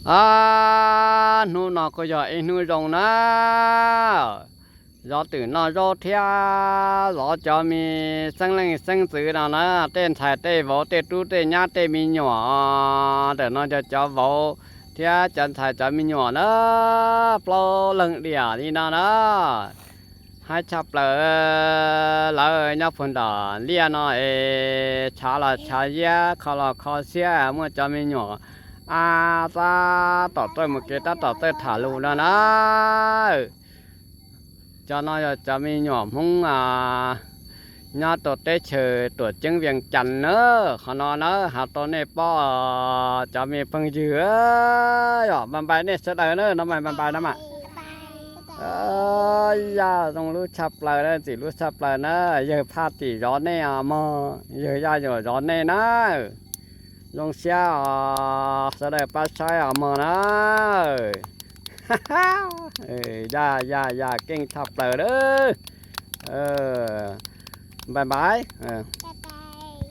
Ab, hnub no kuj yog ib hnub zoo na, zov twm noj zaub thiab zov cov me xeeb leej xeeb ntxwv no na, tej ntxhais tej vauv tej tub tej nyab tej me nyuam. Ntawm no yog cov vauv thiab cov ntxhais cov me nyuam na, plaub leeg diam li no na. Haib tshaj plaws, lawv nyob puag nram liaj no es tshav los tshav ziab, kho los kho siab, muaj cov me nyuam ab tab tom txawj mus kev tab tom txawj tham lus no na. Cov no yog cov me nyuam Hmoob nyob rau teb chaws Tuam Ceeb Vias Cas na. Qhov no na has rau nej paub, cov me phooj ywg, yog npais npais nej sawv daws na, no mas npais npais no mas. Yaj zoo lub tshaj plaws na, ntxim lub tshaj plaws na, yawg Phaj Tim zov nej os mog, yawg Yaj Yuam zov nej na. Zoo siab os, sawv daws pab saib os mog na. Yaj, yaj, yaj keej tshaj plaws lawm. Npais npais.